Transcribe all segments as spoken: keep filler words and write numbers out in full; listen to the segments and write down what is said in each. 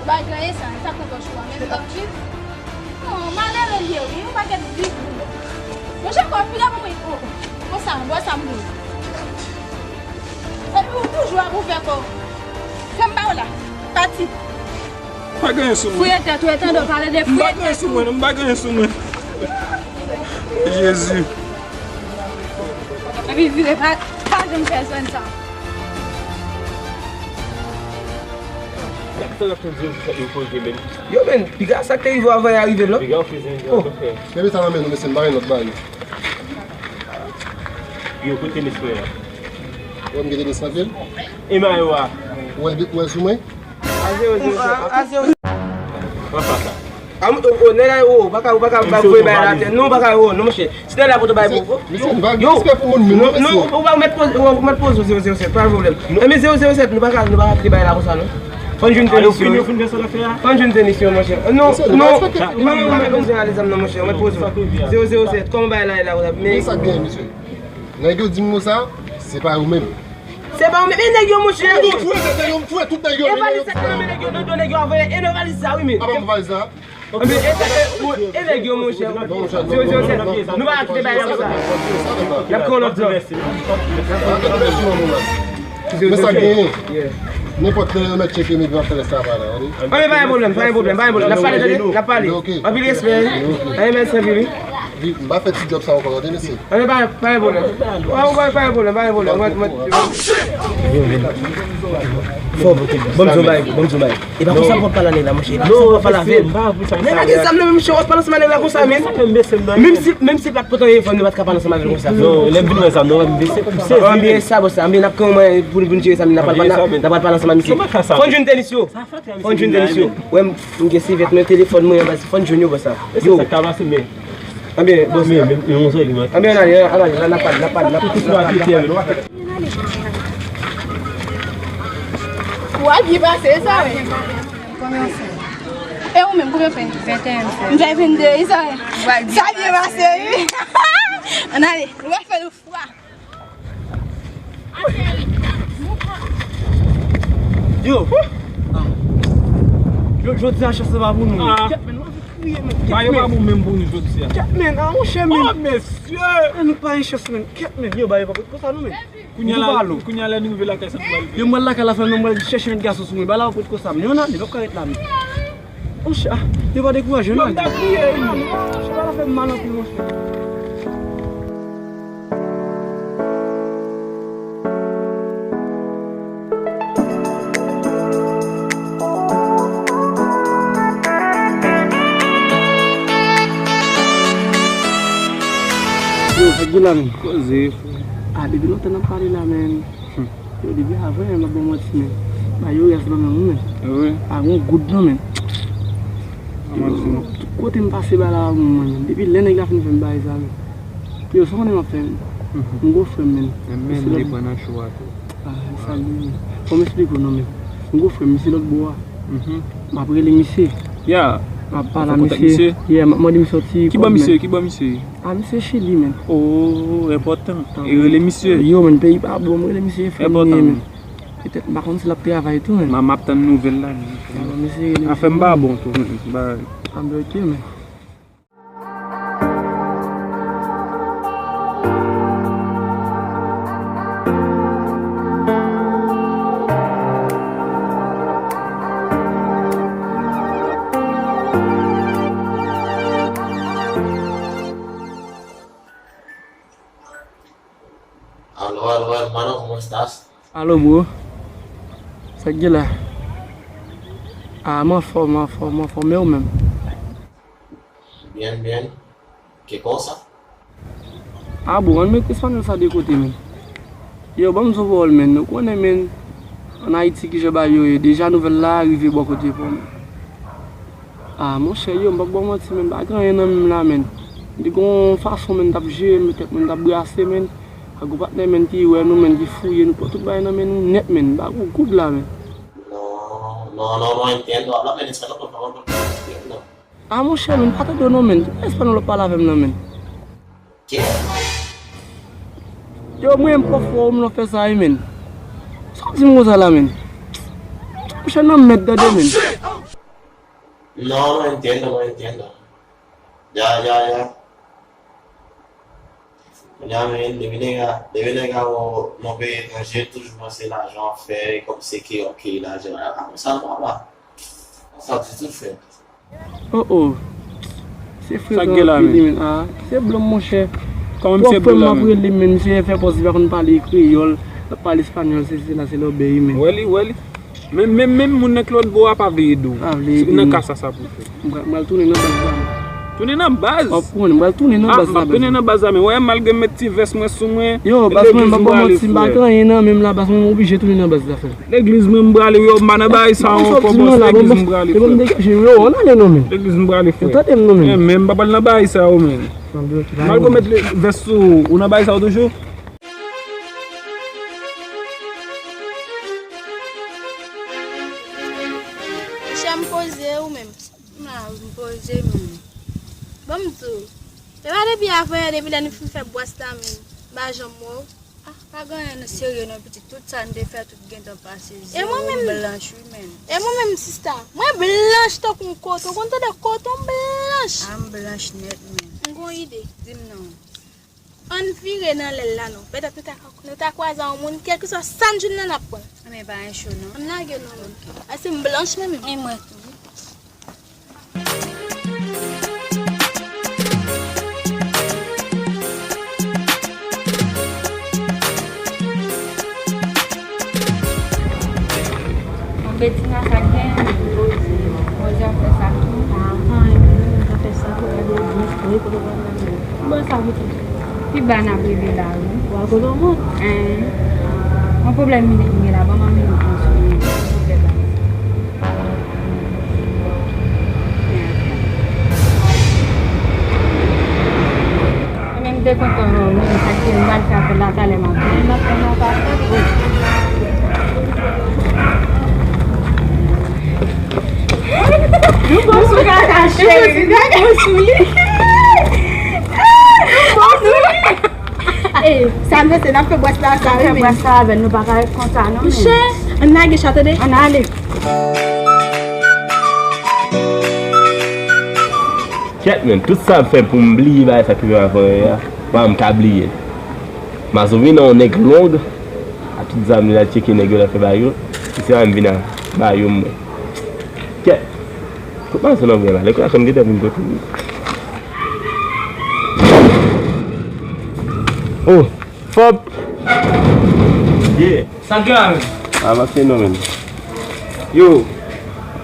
Bay ganyen sa, sa k nan pòch ou a, menm pòch li. Non, malere l ye, wi, yon pakèt big. Monchè, kò, piga pou mwen. Oh, oh. Bon, sa, bon, sa m vle. Epi ou toujou ap ouvè kò w. Fè m ba w la. Pati. M pa gen anyen sou mwen. Fouye tèt ou, e tande w pale de fouye tèt ou. M pa gen anyen sou mwen, non, m pa gen anyen sou mwen. Jezi. Epi vire pa, pa janm fè zòn sa. Sa w ap tann zero zero sèt yo poze menm? Yo, men, piga sa k te rive w avan y a rive l, non? Piga w fè zero zero sèt. Oh. Kenbe sa nan men nou, mesye, m pa gen lòt bagay. Yo, kote mesye a? Wè m gen tenis anpil. E mayo a? Wè, wè sou mwen? A zero zero sèt. A, a zero. Papa sa. A, m, o, o, nèg la, o, ou pa ka, ou pa ka voye bagay la atè. Non, ou pa ka, o, non, monchè. Si nèg la poto bay pou, yo, respè pou moun, non, non, ou pa mèt poze, ou mèt poze zero zero sèt, pa gen pwoblèm. Enben zero zero sèt, nou pa ka, nou pa ka kite bagay la konsa, non. Fò n jwenn tenis yo. Fò n jwenn tenis yo, monchè. Non, non, non, ou mèt poze ale zam nan, monchè, ou mèt poze. Zero zero sèt, kòman bagay la ye la konsa? Men sa k genyen, mesye. Nèg yo di m konsa, se pa yo menm. Se pa yo menm, e nèg yo, monchè. Nèg yo fouye, nèg yo fouye, tout nèg yo. E valiz sa ki nan men nèg yo, nan do nèg yo a voye, e nan valiz sa, wi, men. Apa m valiz sa? Anben, e, e, e, e nèg yo, monchè. Zero zero sèt, nou pa kite bagay la konsa. N ap pran lòt jan. Men sa genyen. Nenpòt lè yo mèt tcheke men yo ap fè sa pa la. Anben, pa gen pwoblèm, pa gen pwoblèm, pa gen pwoblèm. N ap pale, tande, n ap pale. Anpil respè. Anben, mèsi anpil, wi. M pa fè ti djòb sa ankò, tande, mesye. Anben, pa, pa gen pwoblèm. Pa, pa, pa gen pwoblèm, pa gen pwoblèm. Mwen, mwen, fò, bon, bon, bon, bon. E pa konsa pou w ap pale a nèg la, monchè. E pa konsa pou w ap pale avè l. Nèg la gen zam nan men, monchè, w ap pale ansanm a nèg la konsa, men. Menm si, menm si l pa t pote anyen, fò nou pa t ka pale ansanm avè l konsa. Non, lè m vin wè zam nan, m vin se pou sezi. Anben sa, bon, sa, anben n ap pran mwen pou, pou n jere sa, men n ap pale, n ap pale ansanm a misye. Fò n jwenn tenis yo. Fò n jwenn tenis yo. Wè, m, m gen sivèt mwen, telefòn mwen, anba, fò n jwenn yo, bon, sa. Yo. Anben, bon, sa. Anben, n ale, n ale, n ale, n ap pale, n ap pale, n ap pale. Wa byen pase, sa, wi. Konbyen w fè? E ou menm, konbyen w fè? Venteyen m fè. M fè vennde, sa, wi. Sa byen pase, wi. Ann ale, nou va fè nou fwa. Yo! Yo, jodi a chans la pa pou nou. Ah. Kèt, men, nou anvi kriye, men. Kèt, men. Ba yo pa bon menm pou nou jodi a. Kèt, men, ah, monchè, men. Oh, mesye! Ah, nou pa gen chans, men. Kèt, men. Yo, ba yo pa pot konsa, non, men. Kounye a la, kounye a la, nou rive lakay sa nou pral fè. Yo, mwen lakay la, fè nou mwen chèche met gason sou mwen. Ba la, pot konsa, men. Yo, nan, yo pa ka ret la, men. Monchè, ah, yo pa dekouraje, non. Yo, m ta kriye, wi. Monchè, ba la fè m mal anpil, monchè. Yo, sa k gen la, men? Koze, frè. Ah, depi lontan n ap pale la, men. Hmm. Yo, depi avan, m ap ba w manti, men. Ba yo rès nan men mwen, men. Ah wi? Pa gen yon goud nan men. Yo, tout kote m pase, ba la, mwen, men. Depi lè nèg la fin fè m bagay sa, men. Yo, sa w konnen m ap fè, men. Mhm. M gon frè m, men. Men, men, m te pran nan cho a tou. Ah, sa l ye, men. Fò m esplike w non, men. M gon frè m, misye lòt bò a. Mhm. M ap rele misye. Ya. M ap pale a misye. Yeah, m ap mande misye yon ti kòb, men. Ki bò misye ye? Ki bò misye ye? Ah, misye Chili, men. Oh, enpòtan. E rele misye. Yo, men, peyi pa bon, m rele misye frè m li ye, men. Petèt, m pa konn si l ap travay tou, men. M ap tann nouvèl la, men. Ah, misye rele misye. Afè m pa bon tou, men. Ah, ben, ok, men. Aló, aló, hermano, ¿cómo estás? Aló, bro. Sa k gen la? Ah, m anfòm, m anfòm, m anfòm. E ou menm? Bien, bien. ¿Qué cosa? Ah, bro, ann met espanyòl sa de kote, men. Yo, ban m di w pawòl, men. Ou konnen, men, ann Ayiti, kijan bagay yo ye. Deja, nouvèl la rive bò kote pa w, men. Ah, monchè, yo, m p ap ba w manti, men, m pa gen anyen nan men m la, men. M te gen yon fason, men, m t ap jere m, tèt mwen t ap brase, men. Ak yon patnè, men, ki wè nou, men, ki fouye nou, pran tout bagay nan men nou nèt, men. M pa gen yon goud la, men. No, no, no, no entiendo. Háblame en español, por favor, porque no entiendo. Ah, monchè, men, m pa tande w non, men. Ki espanyòl w ap pale avè m nan, men? Yo, mwen, m pòfò, m nan fè sa, wi, men. Sa w di m konsa la, men? Monchè, nan mèd, tande, men. No, no entiendo, no entiendo. Ya, ya, ya. Kounye a, men, depi nèg la, depi nèg la wè w nan peyi etranje, l toujou panse lajan w ap fè, kòm se ke, ok, lajan, a, a, sa, papa. Sa ditou, frè. Oh, oh. Se frè Sa k gen la, men? Ah, se blòm, monchè. Kòman misye blòm la, men? Frè m ap rele, men misye fè pòz li pa konn pale kreyòl, l ap pale espanyòl, se, se la, se lòbèy, men. Wè li, wè li. Men, men, men moun nan k lòt bò a pa vle ede w. Pa vle ede m. Nan ka sa, sa pou w fè. M pral, m pral tounen nan baz la. Tounen nan baz? W ap konprann, m pral tounen nan baz la, baz. Ah, m ap tounen nan baz la, men wè, malgre m met ti vès mwen sou mwen, yo, baz mwen, m pa ba w manti, m pa gen anyen nan men m la, baz mwen, m oblije tounen nan baz la, frè. Legliz mwen m prale, yo, m pa nan bagay sa yo ankò, bòs. Legliz m prale, frè. Yo, ann ale non, men. Legliz m prale, frè. Yo, tande m non, men. Men, men, m pa pral nan bagay sa yo, men. Malgre w met vès sou ou, ou nan bagay sa yo toujou? Monchè, m poze, ou menm? M la, m poze, men. Bon, m di w, se pa depi avanyè, depi lè nou fin fè bwès la, men, m pa janm wè w. Ah, pa gen anyen serye non, pitit. Tout sa n te fè, tout gentan pase. E mwen menm? Zero blanch, wi, men. E mwen menm, sista? Mwen blanch tankou yon koton. Ou konn tande koton blanch? Ah, m blanch nèt, men. M gon ide. Di m non. Ann vire nan lè l la, non. Petèt nou ta, nou ta kwaze yon moun, kèlkeswa sa n jwenn nan, n ap pran. Men pa gen cho, non. Ann lage, non, men. Paske m blanch, mwen menm. E mwen tou, wi. Bon, Betina, sa k gen? Poze, poze ap fè sa tou. Ah, pa anyen, poze ap fè sa tou, gade, bon, kote w pral nan men. Bon, sa pou tou. Pi ba n ap rive la, wi. Ou al kote w mont? Hein. Yon pwoblèm minit m gen la, ban m yon minit, mesye. Mwen menm m te kontan, wi, sa k te mal fè apèl la talè maten. Mwen ap kontan pa fè. Nou bon sou kaka, cheri. Nou bon sou li. Nou bon sou li. Ey, sa n panse, n ap fè bwès la, sa, wi, men. N ap fè bwès la avè l, nou pa ka ret konsa, non, men. Monchè, ann lage chat, tande. Ann ale. Kèt, men, tout sa m fè pou m bliye bagay sa k rive m avanyè a, pa m ka bliye l. Mazo vin nan yon nèg long, a tout zam li la tcheke nèg yo la fè ba yo, se sa m vin a ba yo mwen. Kèt. Kot Mazo nan vre la? Lè kounye a kòm gentan vin kote m. Oh, Fòp! Yeah. Sa k gen la, men? Ah, m ap fè non, men. Yo.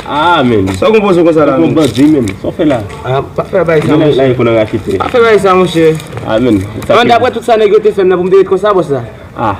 Ah, men. Sa w konpoze konsa la, men? Ou bandi, men. Sa w fè la? Ah, pa fè bagay sa, monchè. La, la, e konnen rakete. Pa fè bagay sa, monchè. Ah, men. Sa fè. Daprè tout sa nèg yo te fè m nan pou m te ret konsa, bòs la. Ah.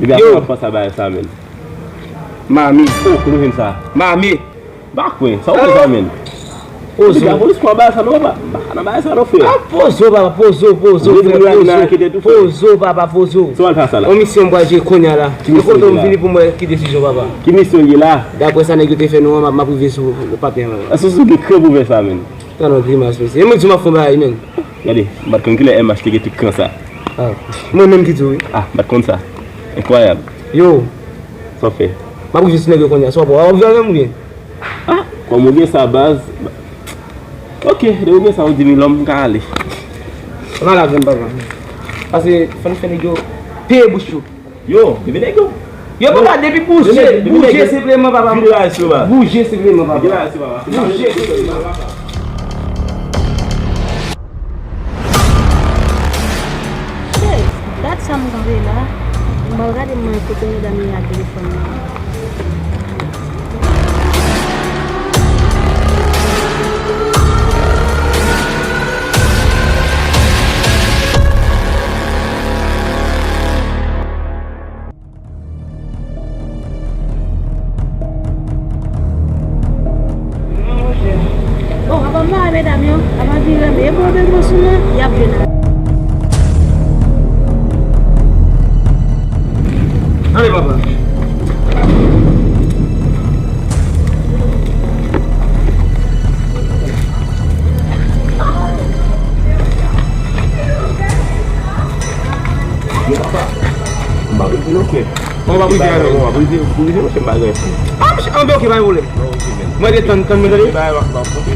Depi apre w ap panse a bagay sa, men. Mami. Oh, kote w jwenn sa? Mami. M pa kwè. Sa w fè sa, men? Pozo. Lapolis pran bagay sa, non, papa. M pa ka nan bagay sa, non, frè. Ah, pozo, papa, pozo, pozo, frè, pozo. Pozo, papa, pozo. Sa w al fè sa la? Yon misyon m pral jwe kounye a la. Ki misyon l ye la? E kote m vini pou m wè ki desizyon, papa. Ki misyon l ye la? Daprè sa nèg yo te fè nou an, m ap, m ap rive sou patnè an. Èske w gen kran pou fè sa, men? Tande yon grimas, mesye. E mwen di w m ap fè yon bagay, men. Gade, m pa t konn kilè M H te gen tout kran sa. Ah, mwen menm ki di w, wi. Ah, m pa t konn sa. Enkwayab. Yo. Sa w fè? M ap rive sou nèg yo kounye a. Sa w ap wè, w ap viv avè m oubyen? Ah, kòm ou gen sa, baz. Ok, depi ou gen sa, ou di m lòm, m ka ale. Ann al avè m, papa. Paske fò n fè nèg yo peye bouch yo. Yo, depi nèg yo. Yo, papa, depi bouje, bouje senpleman, papa. Vide la, papa. Bouje senpleman, papa. Vide la, papa. Bouje senpleman, papa. Shit, dat sa m kanpe la. M pral gade mwen kote medam yo ye ak telefòn nan. Oh, papa m la, medam yo, papa vire, men e pwoblèm nan sou mwen, y ap jwenn. Ale, papa. Yo, papa. M pa prive non, frè. Bon, w pa prive avè m. Bon, w pa prive, w prive, monchè, m pa gen anyen. Ah, monchè, anben, ok, pa gen pwoblèm. Bon, ok, men. Mwen detann, tann mwen, tande.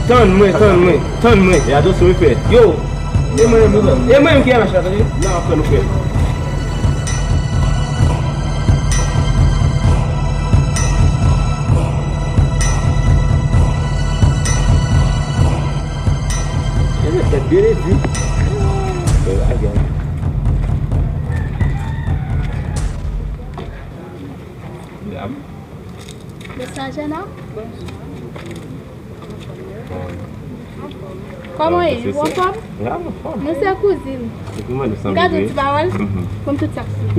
Tann mwen, tann mwen, tann mwen. E atansyon, wi, frè. Yo, e mwen menm, e mwen menm ki M H la, tande. Nan, frè, nou fè. E mwen tèt byen di. Bèl bagay. Dam. Mesajè nan? Kòman ye? Ou anfòm? Anfòm. Nou se kouzin. M ka di yon ti pawòl? Kòm tout sa k fini.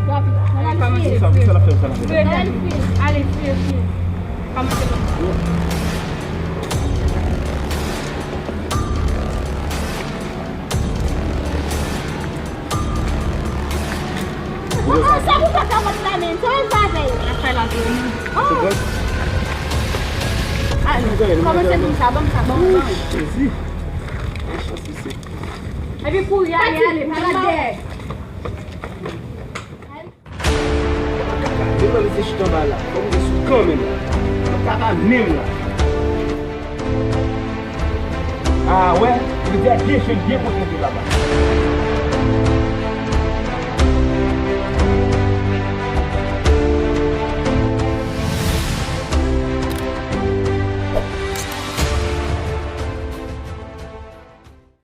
Rapid. N al fini. Ale, fini. Kòmanse kòmsi. Sa pou fè ka vòt la menm, sa w pa fè yo. N ap fè la tou. Oh. Kòmanse di sa, ban m sa, ban m, ban m. Jezi. Mechan sisi. Epi kouri, ale, ale, pa gade dèyè. Devan mesye chita anba la. Fò m gen sou kanmenm la. Mwen pa ka menm la. Ah, wè, li di a de jèn byen konsantre laba.